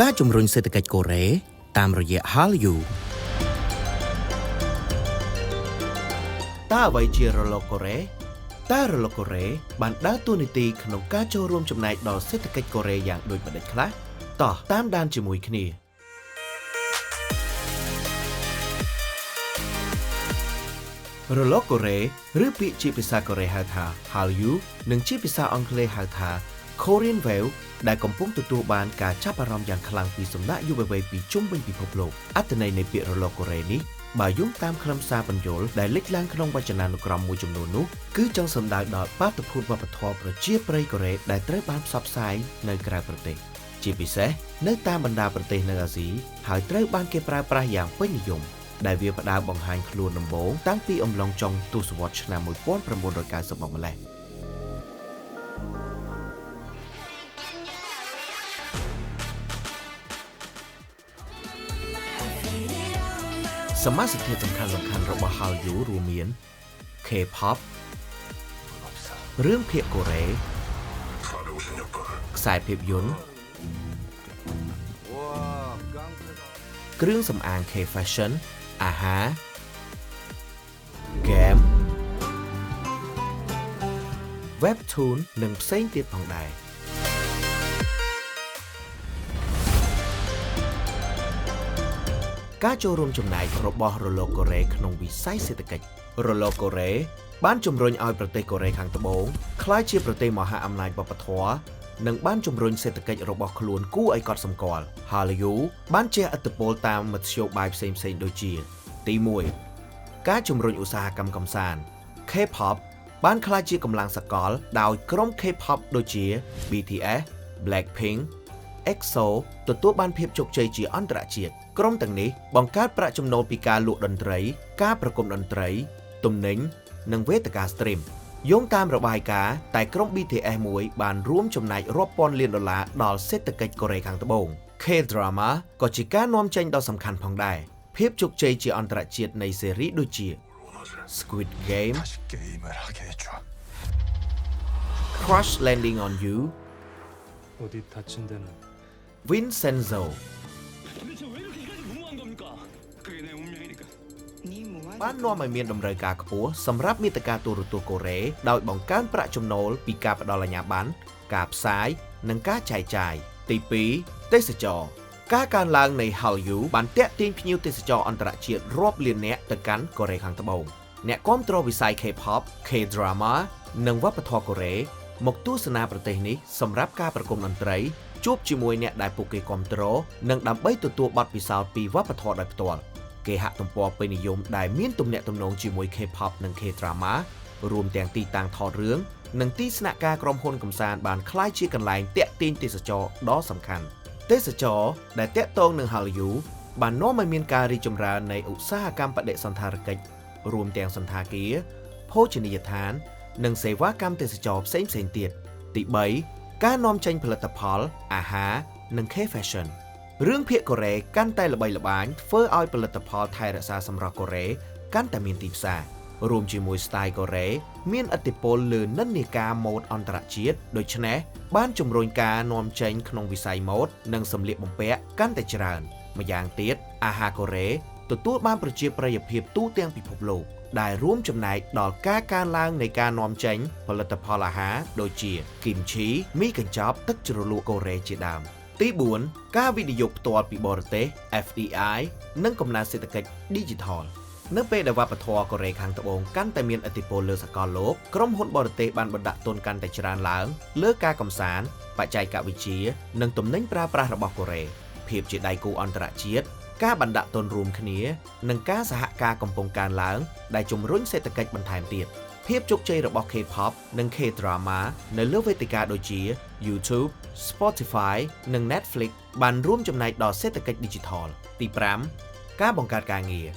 ការជំរុញសេដ្ឋកិច្ចកូរ៉េតាមរយៈ Hallyu តើអ្វីជារលកកូរ៉េតើរលកកូរ៉េបានដើរតួនាទីក្នុងការចូលរួមចំណែកដល់សេដ្ឋកិច្ចកូរ៉េយ៉ាងដូចម្តេចខ្លះតោះតាមដានជាមួយគ្នា រលកកូរ៉េឬពាក្យជាភាសាកូរ៉េហៅថា Hallyu និងជាភាសាអង់គ្លេសហៅថា Korean Wave ដែលកំពុងទទួលបានការចាប់អារម្មណ៍យ៉ាងខ្លាំងពីសំណាក់យុវវ័យពីជុំវិញពិភពលោកអត្ថន័យនៃពាក្យរលកកូរ៉េនេះបើយោងតាមខ្លឹមសារពន្យល់ដែលលេចឡើងក្នុងវចនានុក្រមមួយចំនួននោះគឺចង់សំដៅដល់បាតុភូតវប្បធម៌ប្រជាប្រិយកូរ៉េដែលត្រូវបានផ្សព្វផ្សាយនៅក្រៅប្រទេសជាពិសេសនៅតាមបណ្ដាប្រទេសនៅអាស៊ីហើយត្រូវបានគេប្រើប្រាស់យ៉ាងពេញនិយមដែលវាផ្ដើមបង្ហាញខ្លួនដំបូងតាំងពីអំឡុងចុងទសវត្សរ៍ឆ្នាំ1990មកម្ល៉េះ សមាសធាតុសំខាន់ៗរបស់ Hallyu រួមមាន K-pop រឿងភាគកូរ៉េខ្សែភាពយន្តគ្រឿងសម្អាង K-fashion អាហារហ្គេម Webtoon និងផ្សេងទៀតផងដែរការចូលរួមចំណែករបស់រលកកូរ៉េក្នុងវិស័យសេដ្ឋកិច្ចរលកកូរ៉េបានជំរុញឲ្យប្រទេសកូរ៉េខាងត្បូងក្លាយជាប្រទេសមហាអំណាចវប្បធម៌និងបានជំរុញសេដ្ឋកិច្ចរបស់ខ្លួនគួរឲ្យកត់សម្គាល់ Hallyu បានជះឥទ្ធិពលតាមមធ្យោបាយផ្សេងៗដូចជាទី1ការជំរុញឧស្សាហកម្មកម្សាន្ត K-pop បានក្លាយជាកម្លាំងសកលដោយក្រុម K-pop ដូចជា BTS Blackpink EXO ទទួលបានភាពជោគជ័យជាអន្តរជាតិក្រុមទាំងនេះបង្កើតប្រាក់ចំណូលពីការលក់តន្ត្រីការប្រគំតន្ត្រីទំនិញនិងវេទិកា stream យោងតាមរបាយការណ៍តែក្រុម BTS មួយបានរួមចំណែករាប់ពាន់លានដុល្លារដល់សេដ្ឋកិច្ចកូរ៉េខាងត្បូង K-drama ក៏ជាការនាំចេញដ៏សំខាន់ផងដែរភាពជោគជ័យជាអន្តរជាតិនៃស៊េរីដូចជា Squid Game Crash Landing on You 어디 다친 데는 Vincenzo 도대체 왜 이렇게까지 무모한 겁니까? 그게 내 운명이니까. បាននាំឲ្យមានតម្រូវការខ្ពស់សម្រាប់មាតិកាទូរទស្សន៍កូរ៉េដោយបង្កើនប្រាក់ចំណូលពីការផ្ដល់អាជ្ញាប័ណ្ណការផ្សាយនិងការចែកចាយទី2ទេសចរការកើនឡើងនៃ Hallyu បានទាក់ទាញភ្ញៀវទេសចរអន្តរជាតិរាប់លាននាក់ទៅកាន់កូរ៉េខាងត្បូងអ្នកគាំទ្រវិស័យ K-pop, K-drama និងវប្បធម៌កូរ៉េមកទស្សនាប្រទេសនេះសម្រាប់ការប្រគំតន្ត្រីជួបជាមួយអ្នកដែលពួកគេគាំទ្រនិងដើម្បីទទួលបទពិសោធន៍ពីវប្បធម៌ដោយផ្ទាល់គេហទំព័រពេញនិយមដែលមានទំនាក់ទំនងជាមួយ K-pop និង K-drama រួមទាំងទីតាំងថតរឿងនិងទីស្នាក់ការក្រុមហ៊ុនកម្សាន្តបានក្លាយជាកន្លែងទាក់ទាញទេសចរដ៏សំខាន់ទេសចរដែលទាក់ទងនឹង Hallyu បាននាំឲ្យមានការរីកចម្រើននៃឧស្សាហកម្មបដិសណ្ឋារកិច្ចរួមទាំងសណ្ឋាគារភោជនីយដ្ឋាននិងសេវាកម្មទេសចរផ្សេងៗទៀតទី3ការនាំចេញផលិតផលអាហារនិង K-fashion រឿងភាគកូរ៉េកាន់តែល្បីល្បាញធ្វើឲ្យផលិតផលថែរក្សាសម្រស់កូរ៉េកាន់តែមានទីផ្សាររួមជាមួយស្ទាយកូរ៉េមានឥទ្ធិពលលើនិន្នាការម៉ូដអន្តរជាតិដូច្នេះបានជំរុញការនាំចេញក្នុងវិស័យម៉ូដនិងសម្លៀកបំពាក់កាន់តែច្រើនម្យ៉ាងទៀតអាហារកូរ៉េទទួលបានប្រជាប្រិយភាពទូទាំងពិភពលោកដែលរួមចំណែកដល់ការកើនឡើងនៃការនាំចេញផលិតផលអាហារដូចជាគីមឈីមីកញ្ចប់ទឹកជ្រលក់កូរ៉េជាដើមទី4ការវិនិយោគផ្ទាល់ពីបរទេស FDI និងកំណើនសេដ្ឋកិច្ច Digital នៅពេលដែលវប្បធម៌កូរ៉េខាងត្បូងកាន់តែមានឥទ្ធិពលលើសកលលោកក្រុមហ៊ុនបរទេសបានបណ្ដាក់ទុនកាន់តែច្រើនឡើងលើការកម្សាន្តបច្ចេកវិទ្យានិងទំនិញប្រើប្រាស់របស់កូរ៉េភាពជាដៃគូអន្តរជាតិការបណ្ដាក់ទុនរួមគ្នានិងការសហការកំពុងកើនឡើងដែលជំរុញសេដ្ឋកិច្ចបន្ថែមទៀតភាពជោគជ័យរបស់ K-pop និង K-drama នៅលើវេទិកាដូចជា YouTube, Spotify និង Netflix បានរួមចំណែកដល់សេដ្ឋកិច្ច Digital ទី5ការបង្កើតការងារ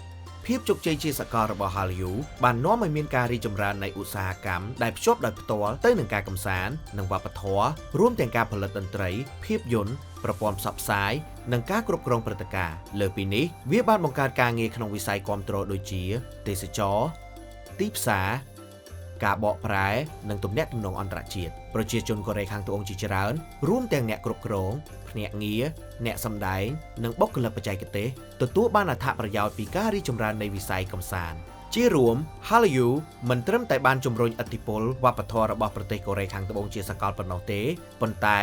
ភាពជោគជ័យជាសកលរបស់ Hallyu បាននាំឲ្យមានការរីកចម្រើននៃឧស្សាហកម្មដែលភ្ជាប់ដោយផ្ទាល់ទៅនឹងការកម្សាន្តនិងវប្បធម៌រួមទាំងការផលិតតន្ត្រីភាពយន្តប្រព័ន្ធផ្សព្វផ្សាយនិងការគ្រប់គ្រងព្រឹត្តិការណ៍លើពីនេះវាបានបង្កើតការងារក្នុងវិស័យគាំទ្រដូចជាទេសចរណ៍ទីផ្សារ ការបកប្រែនិងទំនាក់ទំនងអន្តរជាតិប្រជាជនកូរ៉េខាងត្បូងជាច្រើនរួមទាំងអ្នកគ្រប់គ្រងភ្នាក់ងារអ្នកសម្ដែងនិងបុគ្គលិកបច្ចេកទេសទទួលបានអត្ថប្រយោជន៍ពីការរីកចម្រើននៃវិស័យកម្សាន្តជារួម Hallyu មិនត្រឹមតែបានជំរុញឥទ្ធិពលវប្បធម៌របស់ប្រទេសកូរ៉េខាងត្បូងជាសកលប៉ុណ្ណោះទេប៉ុន្តែ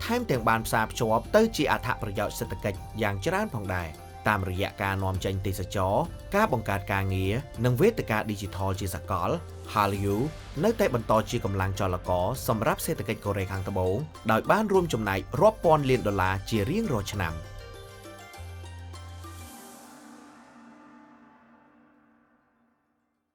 ថែមទាំងបានផ្សារភ្ជាប់ទៅជាអត្ថប្រយោជន៍សេដ្ឋកិច្ចយ៉ាងច្រើនផងដែរតាមរយៈការនាំចេញទេសចរការបង្កើតការងារនិងវេទិកាឌីជីថលជាសកល Hallyu នៅតែបន្តជាកម្លាំងចលករសម្រាប់សេដ្ឋកិច្ចកូរ៉េខាងត្បូងដោយបានរួមចំណែករាប់ពាន់លានដុល្លារជារៀងរាល់ឆ្នាំ។